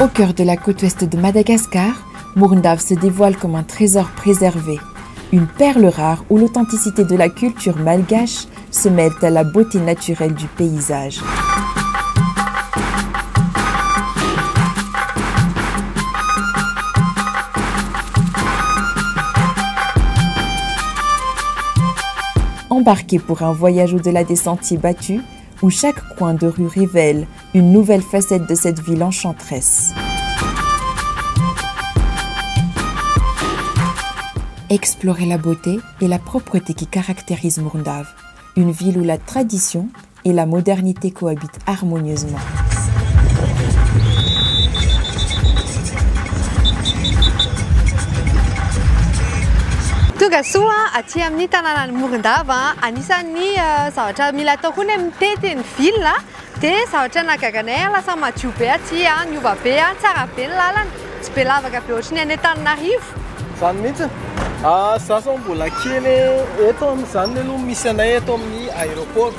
Au cœur de la côte ouest de Madagascar, Morondava se dévoile comme un trésor préservé, une perle rare où l'authenticité de la culture malgache se mêle à la beauté naturelle du paysage. Embarquez pour un voyage au-delà des sentiers battus, où chaque coin de rue révèle une nouvelle facette de cette ville enchanteresse. Explorez la beauté et la propreté qui caractérisent Morondava, une ville où la tradition et la modernité cohabitent harmonieusement. Tonga soa aty amin'ny tanànan'i Morondava. Anisan'ny zavatra mila atao koa ny mitety ny ville dia zavatra nahagaga anay lasa madio be aty, niova be, tsara be ny lalana, tsy be lavaka be ohatry ny any Antananarivo. Zany mihitsy. Za zao mbola kely eto amin'izany aloha misy anay eto amin'ny aéroport.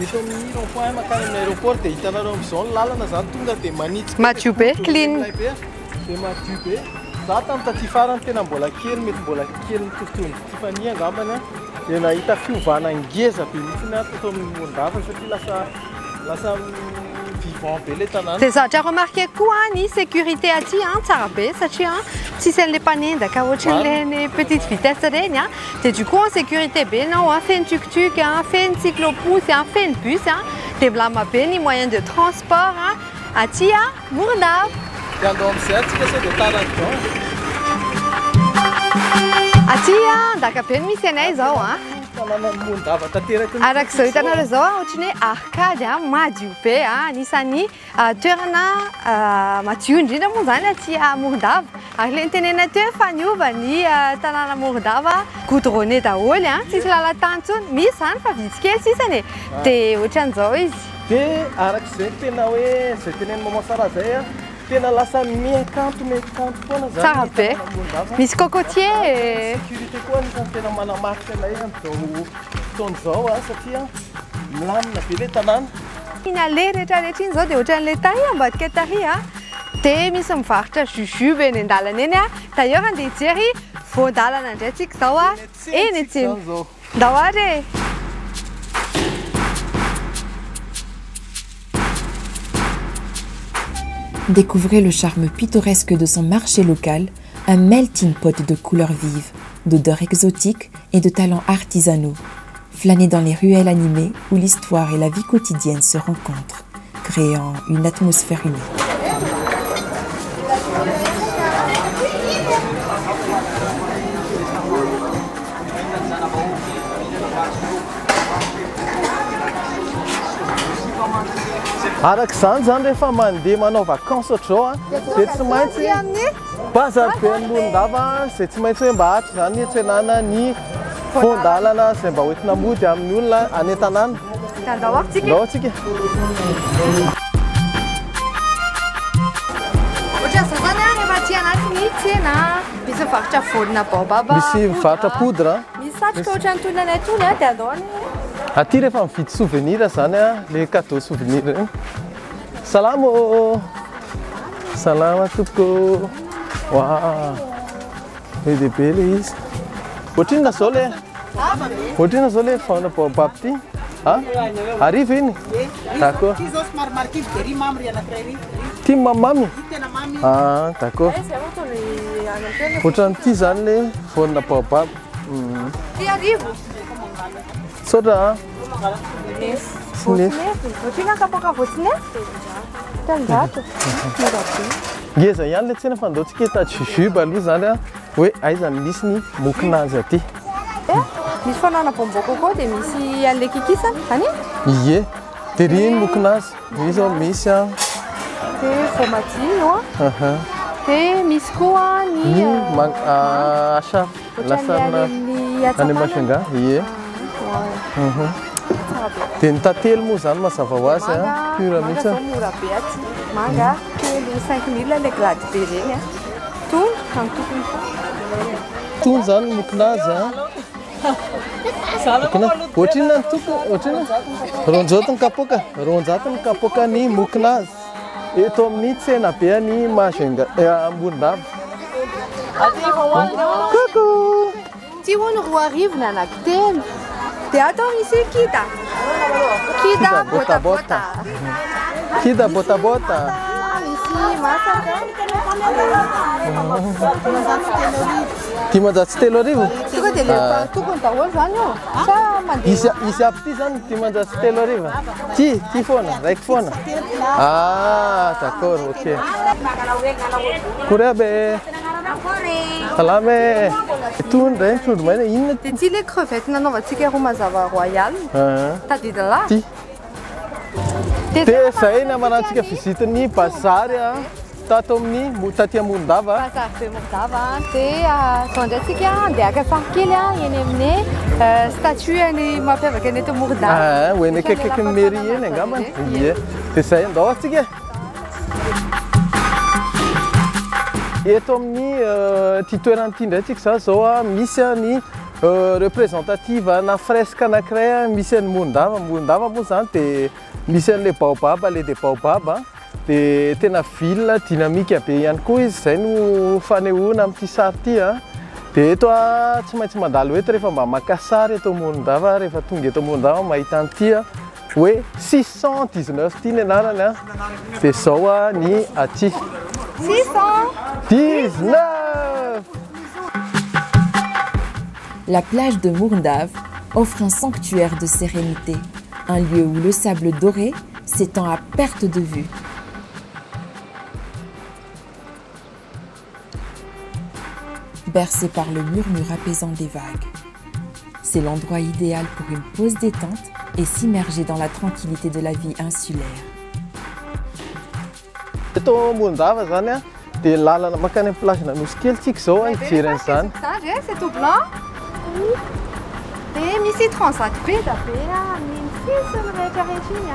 Eto amin'ny rond point makany amin'ny aéroport dia hitanareo amin'izao ny lalana zany tonga dia manitsy be. Madio be, clean. Dia madio be. Za tamin'ny taty farany tena mbola kely, mety mbola kely mitovitovy amin'ny Tiffany angambany a. Dia nahita fiovana ngeza be mihitsy aho teto amin'ny Morondava satria lasa lasa vivant be ilay tanàna. Dia zavatra remarqué koa ny sécurité aty tsara be satria tsisy an'ilay mpanendaka ohatran'ireny petite vitesse ireny. Dia du coup en sécurité be ianao, feno tuk-tuk, feno cyclo-pousse, feno bus, dia milamina be ny moyen de transport aty Morondava. Dia andao amin'izay atsika sao dia tara ny gant. Aty Andakabe no misy anay izao. Tanànan'i Morondava tanteraka mihitsy. Araka izao hitanareo izao, ohatran'ny hoe arcade madio be, anisan'ny toerana madio indrindra moa izany aty Morondava. Ary ilay nitenenana teo fa niova ny tanàna Morondava, goudronné daholo, tsisy lalan-tany intsony. Misy izany fa vitsy kely sisany e. Dia ohatran'izao izy. Dia araka izay tena hoe izay tenenin'i Maman Sarah izay a, tena lasa mihakanto mihakanto foana izany Tsara ny be. tanàna Morondava. Misy cocotier e. Sécurité koa anisan'ny tena manamarika anay amin'izao fotoana izao a, satria milamina be ilay tanàna. Iny allée rehetra rehetra iny izao dia ohatran'ilay tary ambadika tary a. Dia misy mivarotra jujube eny an-dalana eny a. D'ailleurs andeha hijery voan-dalana indray tsika izao a. Eny an-tsena. Ndao ary e! Découvrez le charme pittoresque de son marché local, un melting pot de couleurs vives, d'odeurs exotiques et de talents artisanaux. Flânez dans les ruelles animées où l'histoire et la vie quotidienne se rencontrent, créant une atmosphère unique. Araka izany zany rehefa mandeha manao vacances ohatr'izao a, dia tsy maintsy bazary be any Morondava izay tsy maintsy hoe mba ato izany hiantsenana ny voan-dalana izay mba hoentina mody amin'ny olona any an-tanàna. Andao ary tsika. Andao tsika. Ohatran'izao zany a rehefa aty anatin'ny tsena misy mivarotra voanina baobab. Misy mivarotra poudre. Misy satroka ohatran'ny tony anay tony a dia andao any. Aty rehefa mividy souvenir zany a, le cadeau souvenir ireny. Salama ô. Salama tompoko. Waouh. Be dia be le izy. Ohatrinona zao le? Ohatrinona zao le voanina baobab ty? Ah? Arivo iny? D'accord. Ty zao somary marikivy dia ry mamy ry anankiray ry. Ty mamimamy? Ry tena mamy. Ah, d'accord. Ohatran'ity zany le voanina baobab. Ty arivo. Misaotra a. Voatsinefy. Ohatrinona kapoaka voatsinefy? 300. Mora be. Ngeza ihany le tsena fa andao tsika hitady jujube aloha zany a, hoe aiza no misy ny mokonazy aty. Eh, misy fanaona bonbon coco dia misy an'ilay kikisana, zany e? Ie, dia ry ny mokonazy, ry zao misy a. Dia voamadio io a. Aha. Dia misy koa ny, Ny achat Ohatran'ny lasarina any amin'ny any Atsapana. Majunga, ie. Ah, tsara be. Dia ny tantely moa zany mazava ho azy a, Manga, pure manga mihitsy. zao mora be aty. Manga kely 5000 ilay grade be ireny a. Tony, ny tokony koa. Tony zany ny mokonazy a. Mokonazy. Ohatrinona ny toko? Ohatrinona? 200 ny kapoaka. 200 ny kapoaka ny mokonazy. Eto amin'ny tsena be any Majunga Morondava. Coucou. Ty hono 2000 ny anankitelo. Dia ato misy kida. Kida botabota. Kida botabota. Misy masaka. 305. Tonga dia le tokony daholo zany io. Sa mandeha. Isy aby ty zany 503. Ty foana, raiky foana. Ah, d'accord, ok. Korea be. Salama. Itony indray ny trondro maina inona? Dia ty le crevette nanaovantsika ro mazava royal. Tadidila. Ty. Dia zay ny amarantsika visite ny bazary a. Tato amin'ny taty Morondava. Bazary be Morondava dia zao indray tsika andeha haka sary kely a eny amin'ny statue any mampiavaka ny eto Morondava. Ah, ho eny akaikaiky ny mairie eny angambany. Ie. Dia zay andao atsika. Eto amin'ny ty toerana ity indray tsika zany zao a misy ny représentative na fresque anankiray misy an'i Morondava. Morondava moa zany dia misy an'ilay baobab, allée des baobab. Dia tena ville dynamique be ihany koa izy, zay no fanehoana amin'ity sary ity a. Dia eto a tsy maintsy mandalo eto rehefa mba maka sary eto Morondava, rehefa tonga eto Morondava mahita an'ity a hoe 619 ity ny anarany a. Dia zao a ny aty. 619. La plage de Morondava offre un sanctuaire de sérénité, un lieu où le sable doré s'étend à perte de vue. Bercé par le murmure apaisant des vagues. C'est l'endroit idéal pour une pause détente et s'immerger dans la tranquillité de la vie insulaire. Eto Morondava zany a dia lalana mankany amin'ny plage Anosikely tsika zao a hijery an'izany. C'est tout blanc. Dia misy transat be da be amin'ny sisiny rehetra rehetra iny a.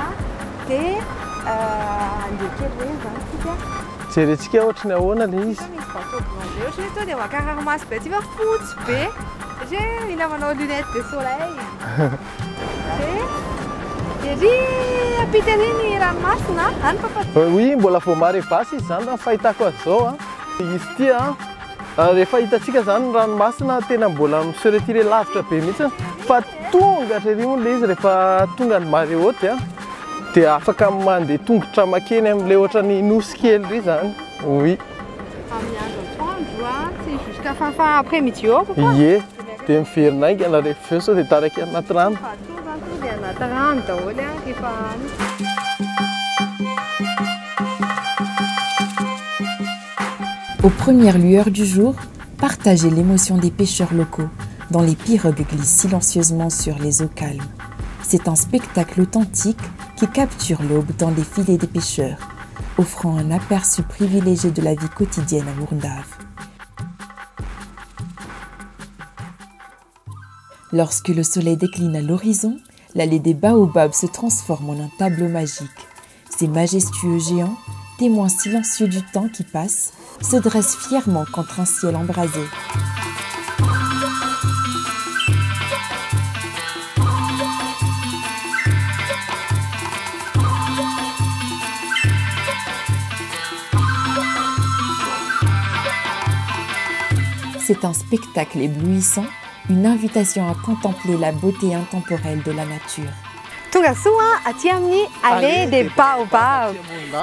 Dia andeha kely reny zany tsika. Jerentsika ohatry ny ahoana le izy. Misy bateau blanc be ohatra hoe to dia makarary be ty fa fotsy be. Satria mila manao lunettes de soleil. Dia ery ampita ery ny ranomasina any papa. Oui, mbola vao marée basse izy zany raha ny fahitako azy zao a. Izy ity a rehefa hitantsika zany ny ranomasina tena mbola mi-se retirer lavitra be mihitsy fa tonga hatrary moa le izy rehefa tonga ny marée haute a dia afaka mandeha tongotra makeny amin'ilay ohatran'ny nosy kely ry zany. Oui. Amin'ny andro atoandro a, tsy jusqu'à fin après midi eo papa. Ie, dia miverina haingana rehefa avy eo sao dia taraiky anaty rano. Fa tonga zany tonga dia anaty rano daholo a rehefa any. Aux premières lueurs du jour, partagez l'émotion des pêcheurs locaux dont les pirogues glissent silencieusement sur les eaux calmes. C'est un spectacle authentique qui capture l'aube dans les filets des pêcheurs, offrant un aperçu privilégié de la vie quotidienne à Morondava. Lorsque le soleil décline à l'horizon, l'allée des baobabs se transforme en un tableau magique. Ces majestueux géants, témoins silencieux du temps qui passe, se dressent fièrement contre un ciel embrasé. C'est un spectacle éblouissant, une invitation à contempler la beauté intemporelle de la nature. Tonga soa aty amin'ny allée des baobabs,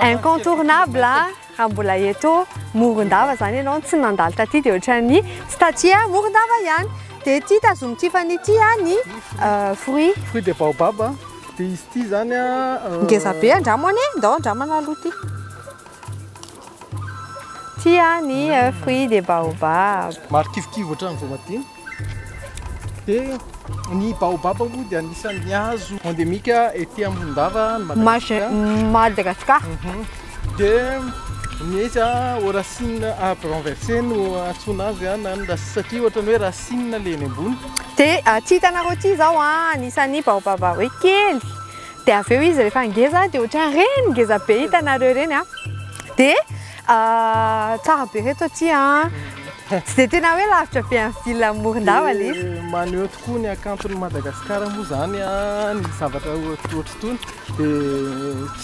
incontournable raha mbola eto Morondava zany ianao tsy nandalo taty dia ohatran'ny tsy taty Morondava ihany. Dia ty tazomitifany ity a ny fruit. Fruit de baobab dia izy ity zany a ngeza be andramo anie, ndao andramana aloha ty. Ty a ny fruit de baobab. Marikivikivy ohatran'ny voamadino. Dia ny baobab moa dia anisan'ny hazo endémique ety Morondava ny Madagasikara. Madagasikara. Dia ny izy a au racine arbre renversé no antsoina azy a, na ny satria ohatran'ny hoe racine le eny ambony. Dia ty hitanareo ty zao a anisan'ny baobab hoe kely. Dia avy eo izy rehefa ngeza dia ohatran'ireny ngeza be hitanareo ireny a. Dia tsara be reto aty a. Tsy dia tena hoe lavitra be amin'ny ville Morondava ilay izy. Maneho tokoa ny hakanton'i Madagasikara moa zany a, ny zavatra ohatr'itony dia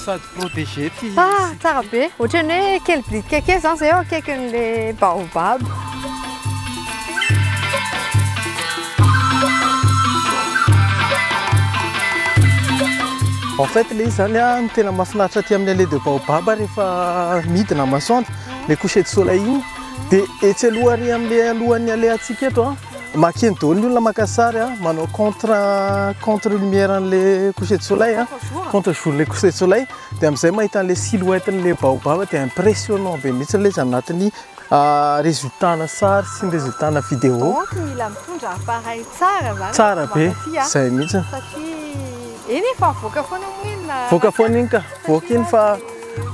sady protégé ty. Ah, tsara be. Ohatran'ny hoe kely blitika kely zany zay eo akaikin'le baobab. En fait le izy zany a, ny tena mahafinaritra aty amin'ny allée de baobab rehefa midina masoandro, le coucher de soleil iny, dia etsy aloha ary amin'le alohan'ny allée antsika eto a, makeny daholo ny olona maka sary a, manao contre lumière an'le coucher de soleil a, contre jour le coucher de soleil, dia amin'izay mahita an'le silhouette n'le baobab dia impressionnant be mihitsy ilay izy anatin'ny résultat-na sary sy ny résultat-na vidéo. Donc mila mitondra appareil tsara zany. Tsara be, Mankatỳ, a. zay mihitsy. Satria eny efa mivoaka foana moa iny na Voaka foana iny ka, voaka iny fa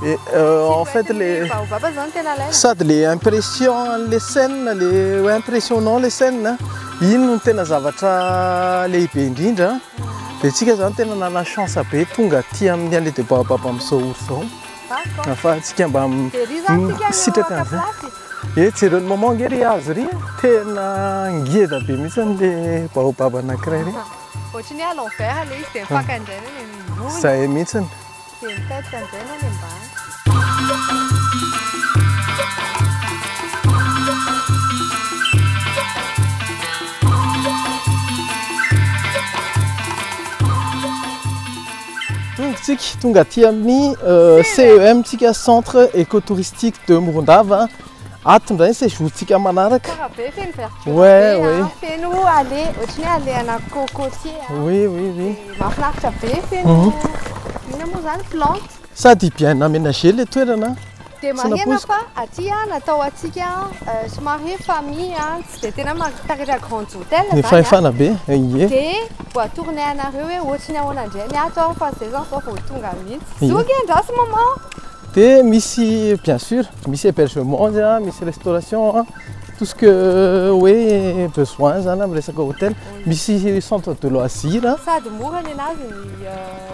en fait le baobab zany tena alaina. Sady le impression le scène, le hoe impressionnant le scène, iny no tena zavatra lehibe indrindra. Dia tsika zany tena nanana chance be tonga aty amin'ny allée de baobab amin'izao ora izao. D'accord. Ahafahantsika mba Dia ry zany tsika no misitraka maka an'izay. place. E jereo ny moment nge ry azo ry, tena ngeda be mihitsy le baobab anankiray ry. Ohatran'ny hoe à l'envers le izy dia mifaka indray any ambony. Zay mihitsy. Dia mipetaka indray any ambany. Tonga tsika, tonga aty amin'ny CEM tsika, Centre Écotouristique de Morondava. Ato indray ny séjour tsika manaraka. Tsara be, feno verdure Ouais, be, a, ouais. feno allée, ohatran'ny hoe allée ana cocotier, a. Oui. Dia mahafinaritra be, feno inona moa zany, plante. Sady bien aménagé le toerana. Dia Tsy marihana nampoiziko. fa aty a, natao antsika somary hoe famille a, tsy dia tena mahatarika grand hôtel Ny zany a. fahefana be, ie. Dia voatourné anareo hoe ohatry ny ahoana indray ny ato a, fa zay zany vao vao tonga mihitsy. Ie. Zoky andraso maman. Dia misy, bien sûr, misy hébergement izy a, misy restauration a, tout ce que hoe besoin zany amin'ny resaka hôtel. Misy centre de loisir a. Sady mora ny anazy ny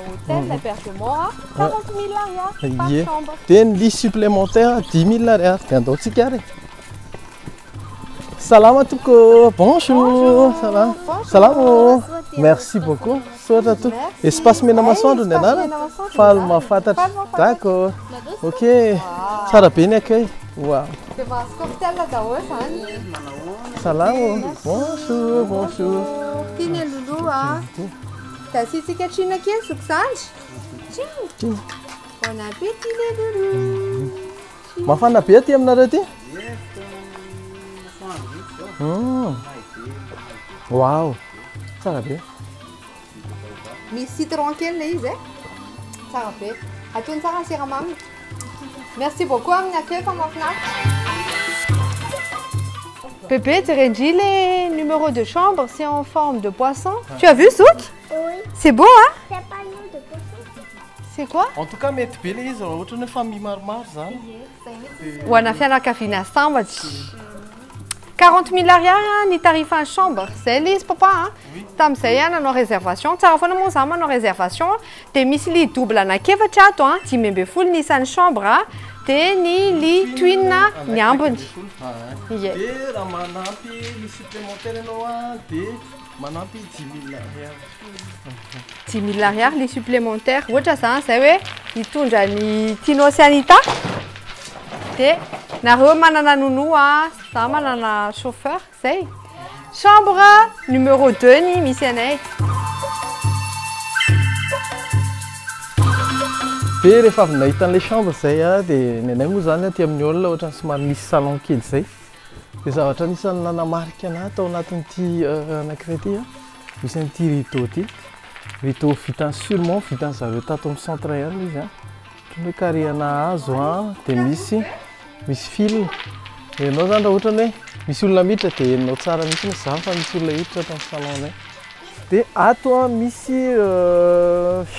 hôtel, hébergement a, 40 000 ariary par chambre. Dia ny lit supplémentaire 10 000 ariary. Dia andao tsika ary. Salama tompoko, bonjour. Bonjour. Salama. Bonjour. Salama. Merci beaucoup. Sotra to. Merci. Espace Mena Masoandro ny Espace anarana. Mena Masoandro Faly ny anarana. mahafantatra. Faly mahafantatra. D'accord. Ok. Tsara be ny accueil. Wow. Dia mahazo cocktail daholo zany. Salama. Bonjour, bonjour. Tiany Lolo a. Dia asiantsika trina kely zoky zandry. Trina. Trina. Bon appétit les loulous. Mafana be aty aminareo aty? Wow. Tsara be. Misy citron kely le izy e. Tsara be. Ataony tsara ny siramamy. Merci beaucoup amin'ny accueil fa mahafinaritra. Bébé, Rendry, les numéros de chambre, c'est en forme de poisson. Tu as vu, Zouk? Oui. C'est beau, hein? C'est pas nous de poisson. C'est quoi? En tout cas, mety be le izy raha ohatra ny hoe famille maromaro zany. Ho ana fianakaviana sambatra. 40 000 ariary ny tarifan'ny chambre. Zay le izy papa a. Tamin'izay a nanao réservation. Tsara foana moa za manao réservation. Dia misy lit double anankiefatra ato a, 15 ny isan'ny chambre a, dia ny lit twin ny ambiny. Ie. Dia raha manampy lit supplémentaire ianao a, dia manampy 10 000 ariary. 10 000 ariary lit supplémentaire. Ohatra zany zay hoe hitondra ny Tino sy Anita. Dia nareo manana nounou a, za manana chauffeur, zay. Chambre numéro 2 ny misy anay. Dia rehefa avy nahita an'ilay chambre zay a, dia ny anay moa zany aty amin'ny hall ohatrany somary misy salon kely zay. Dia zavatra anisan'ny nanamarika anahy tao anatin'ity anankiray ity a, misy an'ity rideau ity. Rideau vitany sûrement vitany zareo tato amin'ny centre ihany izy a. Ohatrany hoe carré-na hazo a, dia misy fil. Ianao zany raha ohatra hoe misy olona miditra dia henonao tsara mihitsy ny zany fa misy olona hiditra ato amin'ny salon-nay. Dia ato a misy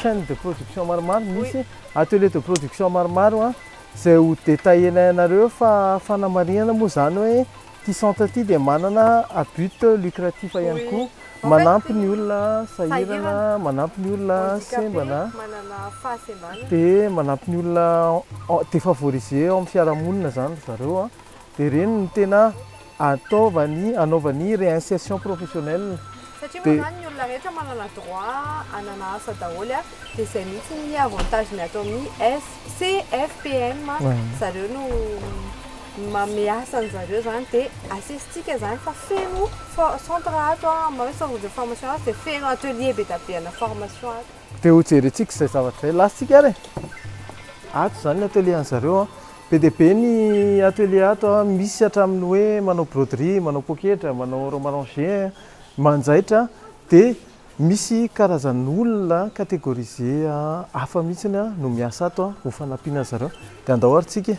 chaîne de production maromaro, misy atelier de production maromaro a, izay ho détaillé-nay anareo fa fanamarihana moa zany hoe ty centre ty dia manana à but lucratif ihany koa. En fait, Manampy ny olona sahirana, sahirana. manampy ny olona Handicapé, sembana, manana fahasembanana. dia manampy ny olona défavorisé ao amin'ny fiarahamonina zany ry zareo a. Dia ireny no tena ataovany anaovany réinsertion professionnelle. Satria moa zany ny olona rehetra manana droit hanana asa daholo a, dia izay mihitsy ny avantage ny ato amin'ny CFPM, zareo no manome asa an'zareo zany, dia asesitsika zany fa feno centre ato a, maha hoe centre de formation azy dia feno atelier be dia be ana formation ato. Dia ho jerentsika izay zavatra izay. Lasantsika ary e. Ato zany ny atelier an'zareo a. Be dia be ny atelier ato a, misy hatramin'ny hoe manao broderie, manao poketra, manao rhum arrangé, manjaitra, dia misy karazan'olona catégorisé hafa mihitsiny no miasa ato ho fanampiana zareo. Dia andao ary tsika e.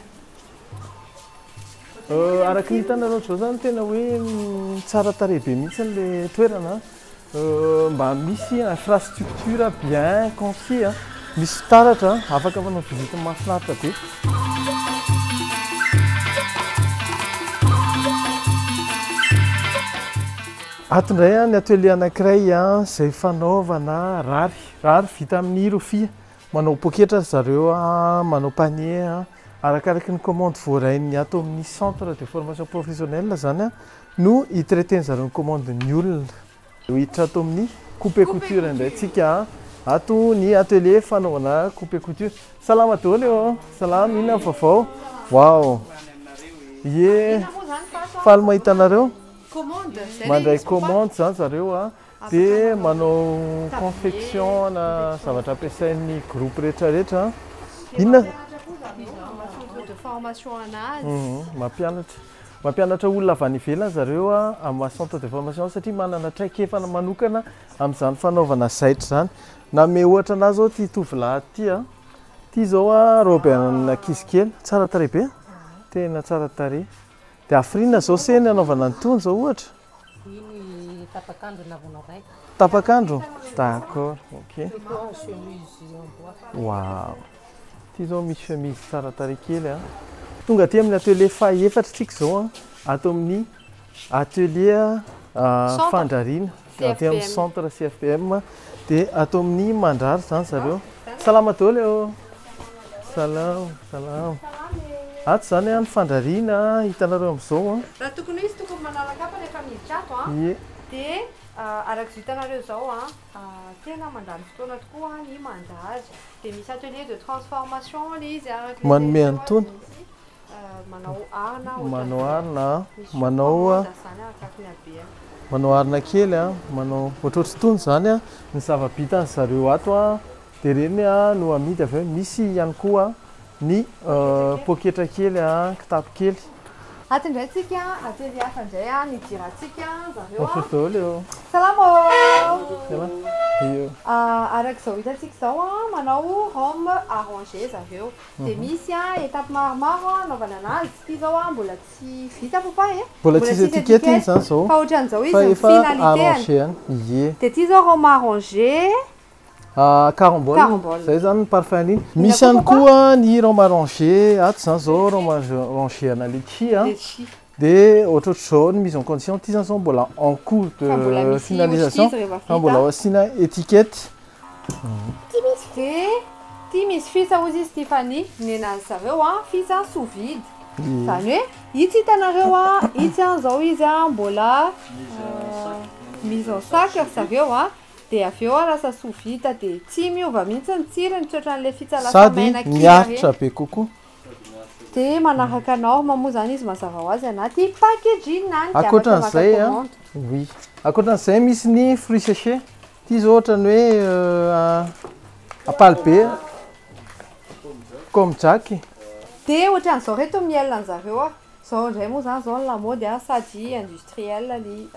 Araka ny hitanareo zao zany tena hoe tsara tarehy be mihitsy le toerana. Mba misy infrastructure bien conçue, misy fitaratra afaka manao visite mahafinaritra be. Ato indray ny atelier anankiray izay fanaovana rary, rary vita amin'ny rofia. Manao poketra ry zareo, manao panier, arakaraky ny commande voarain'ny ato amin'ny centre de formation professionnelle zany no hitraiter zareo ny commande ny olona. Hiditra ato amin'ny coupe couture indray tsika, ato ny atelier fanaovana coupe couture. Salama daholo eo, salama, inona ny vaovao? Wow! Ie, faly mahita anareo. Mandray commande zany zareo a, dia manao confection na zavatra ampiasain'ny groupe rehetrarehetra. Inona? Centre de formation anazy. Mampianatra. Mampianatra olona avy any ivelany zareo a amin'ny maha centre de formation satria manana traikefana manokana amin'izany fanaovana zaitra izany. Nanome ohatra anazy zao ity tovolahy ity a. Ity zao a robe an'ankizy kely, tsara tarehy be. Tena tsara tarehy. Dia hafiriana zao se ny anaovana an'itony zao ohatra? Iny tapak'andro anaovana iray. Tapak'andro? D'accord, ok. Chemise en bois. Wow. Ity zao misy chemise tsara tarehy kely a. Tonga aty amin'ny atelier fahaefatra tsika zao a, ato amin'ny atelier fandrariana, aty amin'ny centre CFPM, dia ato amin'ny mandrary zany zareo. Salama daholo eo. Salama, salama. Ato zany a ny fandrariana hitanareo amin'izao a. Raha tokony ho izy tokony manala kapa rehefa miditra ato a. Ie. Dia araka izay hitanareo izao a, tena mandany fotoana tokoa ny mandrary. Dia misy atelier de transformation le izy araka ilay Manome teo an'itony. misy, manao arina ohatran'izao. Manao arina, Misy manao commande zany arakaraka ny habeny. Manao arina kely a, manao ohatrohatr'itony zany a, ny zava-bitan zareo ato a, dia ireny a no amidy avy eo. Misy ihany koa ny poketra kely a, kitapo kely. Ato indray tsika atelier hafa indray a, nidirantsika zareo a. Bonjour daholo eo. Salama. Salama. Io. Araka izao hitantsika izao a, manao rhum arrangé zareo. Dia misy a étape maromaro a anaovana anazy. Ity zao a mbola tsy vita papa e. Mbola tsisy étiquette iny zany zao. Fa ohatran'izao izy Fa ny efa finalité. arrangé any. Ie. Dia ity zao rhum arrangé. Carambole. Carambole. Zay zany ny parfum iny. Inona Misy koa ihany papa? koa ny rhum arrangé ato zany zao, rhum arrangé ana litchi a. Litchi. Dia ohatrohatr'izao ny mise en condition. Ity zany zao mbola en cours de Fa mbola misy finalisation. ohatry izy rehefa Fa mbola vita. asiana étiquette. Dia ity misy fisa hozy izy Tiffany, nenazy zareo a, fisa sous vide. Ie. Zany hoe itsy hitanareo a, itsy a zao izy a mbola mise en sac ry zareo a. Dia avy eo a lasa sous vide dia tsy miova mihitsy ny tsirony, tsy ohatran'ilay fitsa lasa Sady maina kely miaritra ireny. be kokoa. Dia manaraka norme moa zany izy mazava ho azy anaty packaging any, dia afaka Ankoatran'izay maka a, commande. oui. Ankoatran'izay misy ny fruits séchés. Ity zao ohatran'ny hoe ampalibe comme Jack. Dia ohatran'izao reto miel an'zareo a. Zao indray moa zany zao ny lamody a, sady industriel ny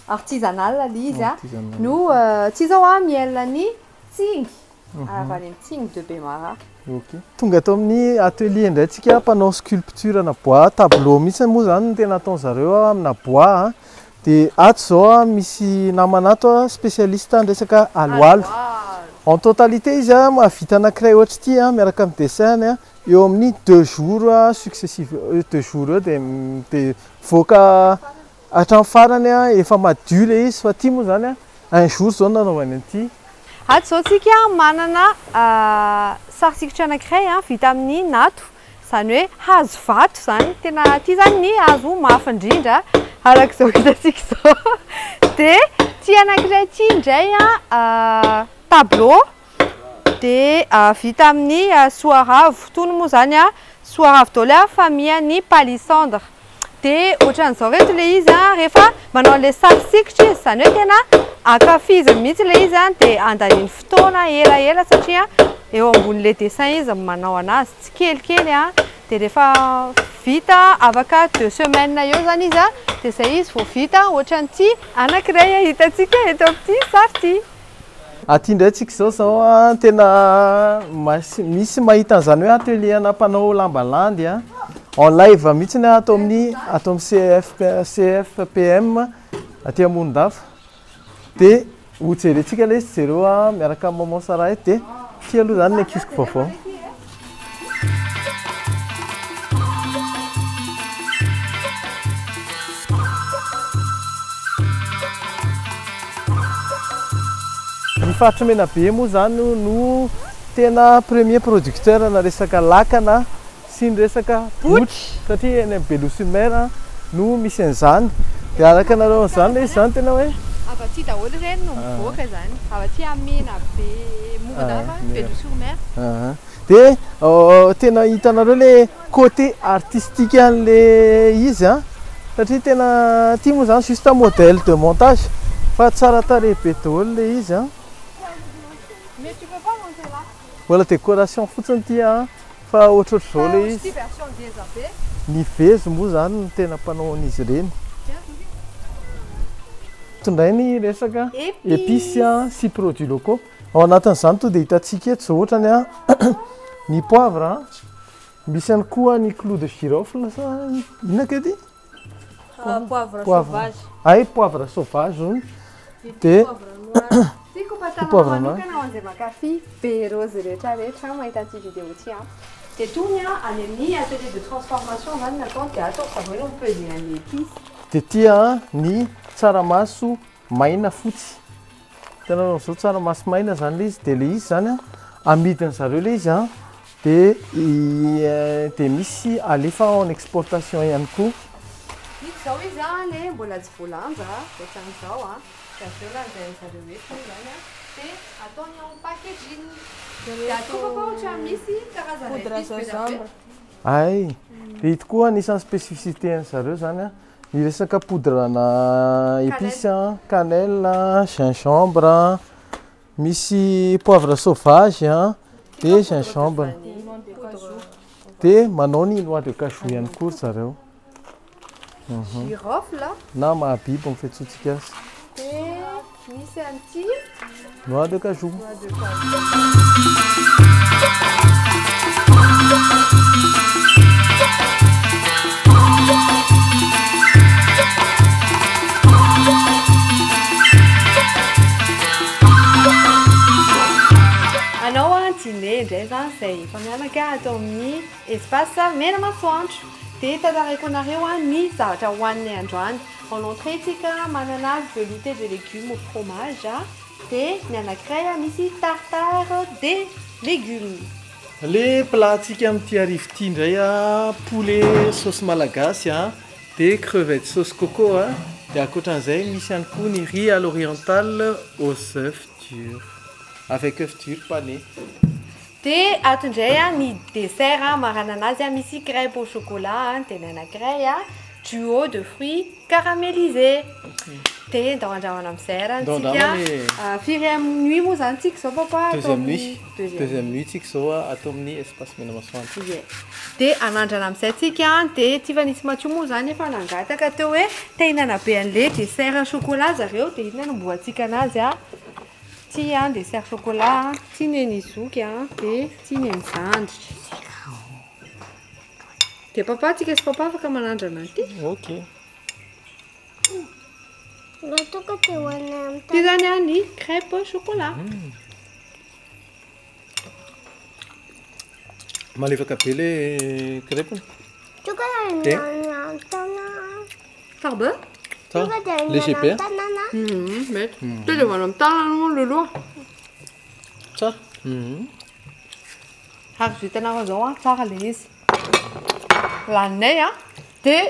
artisanal le izy a. Artisanal. No ty zao a miel ny tsingy. Avy any amin'ny tsingy de Bemara. Ok. Tonga ato amin'ny atelier indray tsika mpanao sculpture na bois, tableau mihitsy moa zany no tena ataon'zareo a, amina bois a. Dia ato zao a misy namana ato a spécialiste resaka aloalo. En totalité izy a mahavita anankiray ohatry ity a miaraka amin'ny dessin a eo amin'ny 2 jours a successif, 2 jours eo dia dia voaka hatramin'ny farany a efa madio le izy, fa ity moa zany a un jour zao nanaovany an'ity. Ato zao tsika manana sary sikotra anankiray a vita amin'ny nato. Izany hoe hazo vato izany, tena ity izany ny hazo mafy indrindra arak'izao hitantsika izao. Dia ity anankiray ity indray tableau dia vita amin'ny soaravo. Itony moa izany soaravo daholo famille ny palissandre. Dia ohatran'izao ireto ilay izy rehefa manao an'ilay sary sikotra izy, izany hoe tena ankafiziny mihitsy ilay izy dia andaniany fotoana elaela satria eo ambonin'ilay dessin izy no manao anazy tsikelikely dia rehefa vita afaka 2 semaines eo izany izy dia izay izy vao vita ohatran'ity anankiray hitantsika eto amin'ity sary ity. Aty indray tsika izao zao tena misy mahita an'izany hoe atelier ana mpanao lamba landy en live mihitsy ny ato amin'ny ato amin'ny CFPM aty Morondava. Dia ho jerentsika ilay izy, jereo miaraka amin'ny maman Sarah eto dia ity aloha izany ny ankiziko vaovao. Ny faritry Menabe moa izany no tena premier producteur na resaka lakana sy ny resaka botry satria eny amin'ny Belo sur Mer no misy an'izany. Dia araka anareo an'izany ilay izy izany tena hoe. Avy aty daholo ireny no mivoaka izany. Avy aty Menabe Morondava, Belo sur Mer. Dia tena hitanareo ilay côté artistique an'ilay izy an, satria tena ity moa izany juste modèle de montage fa tsara tarehy be daholo ilay izy an. Mais tu peux pas monter là. Mbola décoration fotsiny ity an, fa ohatrohatr'izao ilay izy. Ity version ngeza be. Ny vezo moa izany no tena mpanao an'izy ireny. Tondray ny resaka épices sy produits locaux. Ao anatin'izany tonga dia hitantsika eto izao ohatrany ny poivre, misy ihany koa ny clou de girofle sa inona kay ity? Poivre sauvage. Ay, poivre sauvage hono. Dia Tiako ampahafantarina manokana ho an'izay mankafy be rose rehetrarehetra mahita an'ity vidéo ity. Dia tony any amin'ny atelier de transformation izany natao dia ato ry zareo no mi-peser an'ilay épice. Dia ity ny tsaramaso maina fotsy. Hitanareo amin'izao tsaramaso maina izany ilay izy, dia ilay izy izany amidin-dry zareo ilay izy dia dia misy alefa en exportation ihany koa. Ito izao izy ilay mbola tsy voalanja ohatran'izao dia avy eo lanjain-dry zareo eto moa izany dia ataony en packaging. Dia atao fa ohatra misy karazana épices be dia be. Hay, dia ito koa anisan'ny spécificité-n'ny zareo izany ny resaka poudre na épices, cannelle, gingembre, misy poivre sauvage dia gingembre. Dia manao ny noix de cajou ihany koa ry zareo. Girofle. Na mahabibo ny fiantsoantsika azy. Dia misy an'ity noix de cajou. Noix de cajou. Anao dîner indray izany izay efa mianaka ato amin'ny espace Mena Masoandro. Dia tantaraiko anareo ny zavatra hohaninay androany. En entrée tsika manana velouté de légumes au fromage, dia ny anankiray misy tartare de légumes. Le plat-tsika amin'ity hariva ity indray poulet sauce malagasy dia crevette sauce coco dia ankoatran'izay misy ihany koa ny riz à l'orientale aux œufs durs avec œufs durs pané. Dia ato indray ny dessert marana anazy misy crêpe au chocolat dia ny anankiray duo de fruits caramélisés. Dia ndao andramana amin'izay ary Ndao antsika. andramana e. Firy amin'ny nuit moa izany tsika izao papa? Ato Deuxième amin'ny nuit. Deuxième. Deuxième nuit tsika izao ato amin'ny espace Mena Masoandro. Ie. Dia anandrana amin'izay tsika dia Tiffany sy Mathieu moa izany efa nangataka teo hoe te hihinana be an'ilay dessert chocolat zareo dia inona no mboantsika anazy a? Ty dessert chocolat, ty ny an'i Zoky dia ty ny an'i Zandry. Dia papa tsika sy papa afaka manandrana an'ity. Ok. Raha tonga dia hohanina amin'ny Ty zany ny crêpe chocolat. Malefaka be le crêpe. Tonga Dia? dia hohanina amin'ny tanana. Tsara be? Tsara. Tonga dia hohanina Léger be. amin'ny tanana. Mety. Tonga dia hohanina amin'ny tanana moa le loha. Tsara. Ary vitanareo zao tsara le izy. Laninay a, dia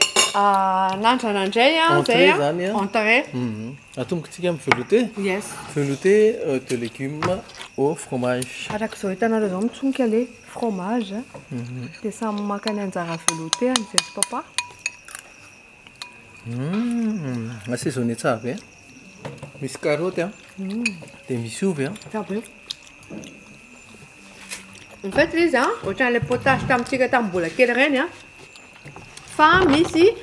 nandrana indray a Entrée zay a. zany a. Entrée. Atombokontsika amin'ny velouté. Yes. Velouté de légumes au fromage. Arak'izao hitanareo zao mitsonika le fromage. Dia samy maka ny anjara velouté an'izay sy papa. Assaisonné tsara be. Misy carotte a. Dia misy ovy a. Tsara be. En fait le izy a, ohatran'ilay potage tamintsika tamin'ny mbola kely ireny a. Fa misy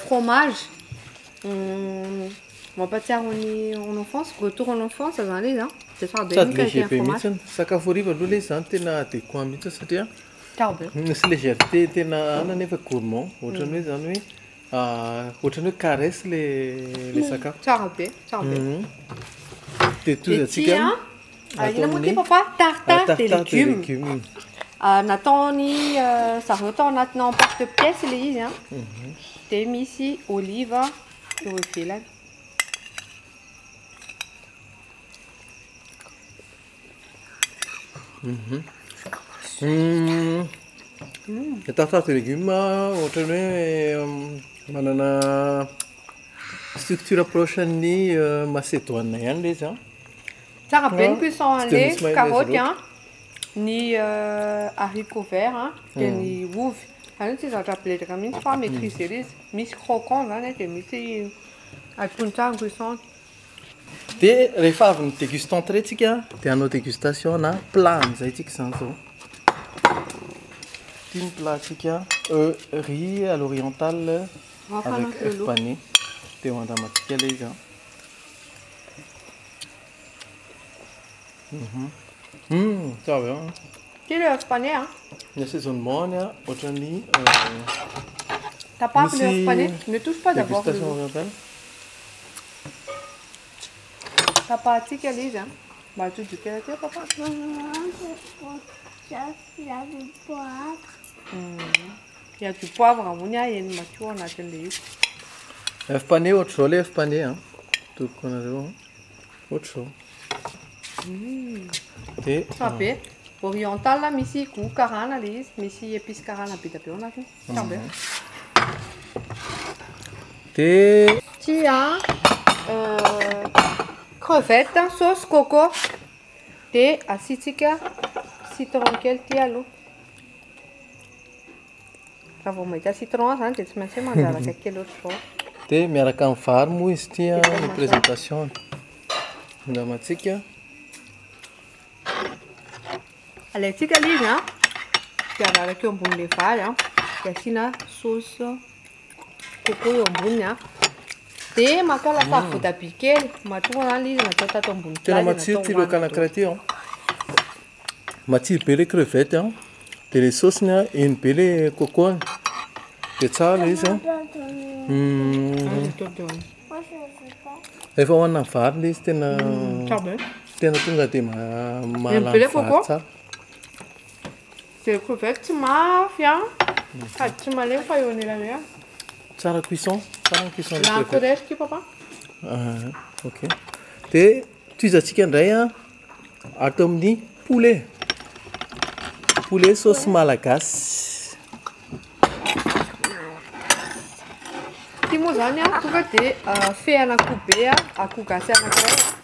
fromage. Mampatsiaro ny en enfance, retour en enfance zany izy a. Dia tsara be Sady ny qualité léger be fromage. mihitsy. Sakafo hariva aloha ilay izy zany tena adéquat mihitsy satria Tsara be. misy légèreté tena ana nefa gourmand. Ohatran'ny hoe zany hoe ohatran'ny hoe caresse le sakafo. Tsara be, tsara be. Dia Dia tohizantsika ty a, inona moa ty ataon'ny papa? Tartare de tartare de légumes. légumes. Nataony zareo tao anatina emporte-pièce ilay izy a. Dia misy olive eo ivelany. Ny tartare de légumes ohatran'ny hoe manana structure proche ny macédoine ihany ilay izy a. Tsara be ny cuisson Tsy dia an'ilay misy mayonnaise carotte loatra. a, ny haricot vert a, dia ny ovy. Zany hoe tsy zavatra biledaka mihitsy fa maîtriser ilay izy. Misy croquant zany a, dia misy atony tsara ny cuisson. Dia rehefa avy ny déguste entrée tsika dia hanao dégustation na plat amin'izay tsika izany zao. Ty ny plat tsika, riz à l'oriental Mafana avec ny œuf loko. pané. Dia ho andramantsika ilay izy a. Tsara be a. Ty le œuf pané a. Ny assaisonnement any a, ohatran'ny Tapahako le œuf misy pané. Ne touche pas d'abord le dégustation loup. orientale. Tapahantsika ilay izy a. Mba atodiko kely aty papa. Maman, il y a du poivre. Il y a du poivre ambony a, eny matsiro anatin'ilay izy. Œuf pané ohatr'izao ilay œuf pané a. Atodiko anareo a. Ohatr'izao. Dia Tsara be. Oriental misy goût karana ilay izy, misy épice karana be dia be ao anatiny. Tsara be. Dia Ty a, crevette sauce coco. Dia asiantsika citron kely ty aloha. Raha vao mahita citron zany dia tsy maintsy hoe mandraraka kely ohatr'izao. Dia miaraka amin'ny vary moa izy ity a, Dia ny mahatsara. présentation. Andramantsika. Alaintsika ilay izy a, dia araraka eo ambonin'ilay vary a, dia asiana sauce coco eo amboniny a. Dia maka lasary voatabia kely, matoa zany ilay izy natao tato ambony Tena plat dia matsiro natao ty laoka hohanina anankiray ty a. Matsiro be ilay crevette a. Dia ilay saosiny a, eny be ilay coco any. Dia tsara ilay izy a. Moi, je veux pas. Rehefa hohanina amin'ny vary ilay izy tena Tsara be. tena tonga dia mahalany be ilay vary coco. tsara. Dia crevette tsy mafy a, sady tsy malemy fa eo anelanelany. Tsara cuisson, tsara ny cuisson La ny crevette. crevette ty papa. Ok. Dia tohizantsika indray a, ato amin'ny poulet. Poulet sauce malagasy. Ty moa zany a, tonga dia fehana akoho be a, akoho gasy anankiray a.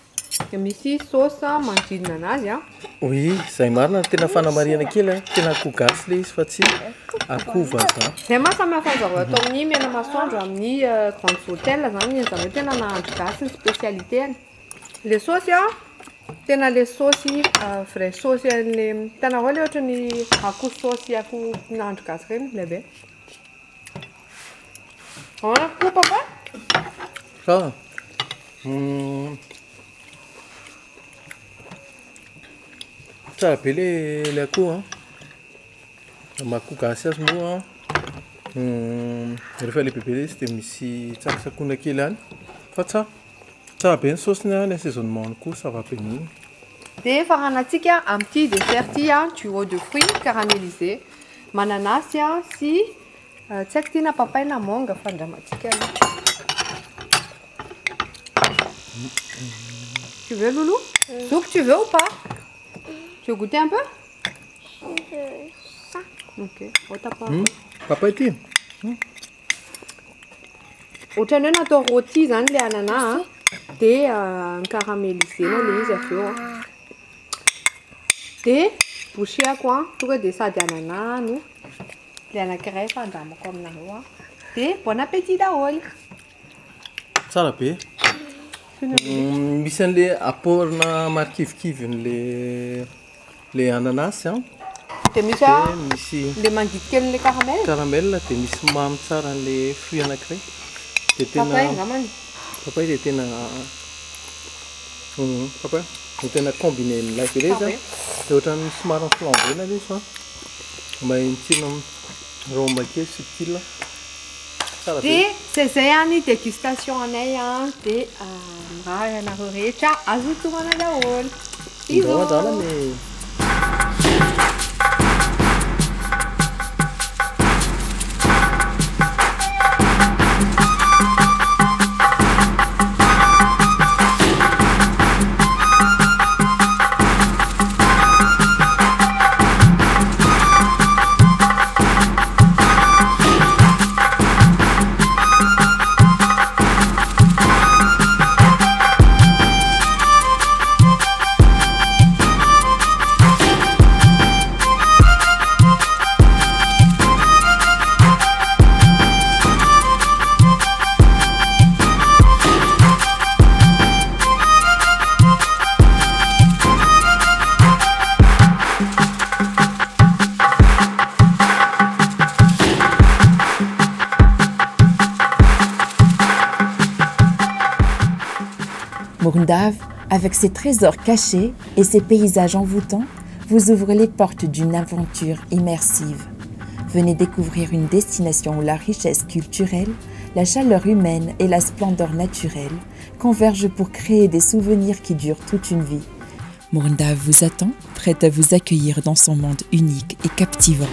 Dia misy sauce manodidina anazy a. Oui, izay marina no tena fanamarihana kely a, tena akoho gasy ilay izy fa tsy akoho vazaha. Zay maha samy hafa zareo atao amin'ny mena masoandro amin'ny Grands Hôtels zany, ny zareo tena nahandro gasy ny spécialité-ny. Le sauce a, tena le sauce vrai sauce an'le hitanareo le ohatran'ny akoho sauce akoho nahandro gasy ireny, milay be. Ahoana koa papa? Tsara. Tsara be le akoho a. Maha akoho gasy azy moa a. Rehefa le bebe ilay izy dia misy tsakotsakoana kely ihany. Fa tsara. Tsara be ny saosiny a, ny assaisonnement-ny koa ça va be mihitsy. Dia faranantsika amin'ity dessert ity a, duo de fruits caramélisé. Mananasy a sy tsy haiko ty na papay na manga fa andramantsika aloha. Tu veux Loulou? Zouk, tu veux ou pas? Tu veux goûter un peu? Je veux ça. Ok, oh, t'as pas. Papay ty? Ohatran'ny hoe natao rôti zany le anana a, dia caramélisena le izy avy eo a. Dia bouchée-ko a, tonga dia sady anana no le anankiray fa andramako aminareo a. Dia bon appétit daholo. Tsara be. Misy an'le apport-na marikivikivin'le le ananasy a. Dia misy a Dia misy le mangidy kelin'le caramel. Caramel, dia misy mamy tsara an'le fruit anankiray. Dia tena Papaye angambany. Papaye, dia tena papaye. Dia tena combiné milay be le izy a. Tsara be. Dia ohatran'ny somary flambé ilay izy fa mahay mitsilo arôme kely subtil. Tsara be. Dia zay zay a ny dégustation anay a, dia mirary anareo rehetra azo tomana daholo. Ndao andrana ny Morondava, avec ses trésors cachés et ses paysages envoûtants, vous ouvre les portes d'une aventure immersive. Venez découvrir une destination où la richesse culturelle, la chaleur humaine et la splendeur naturelle convergent pour créer des souvenirs qui durent toute une vie. Morondava vous attend, prête à vous accueillir dans son monde unique et captivant.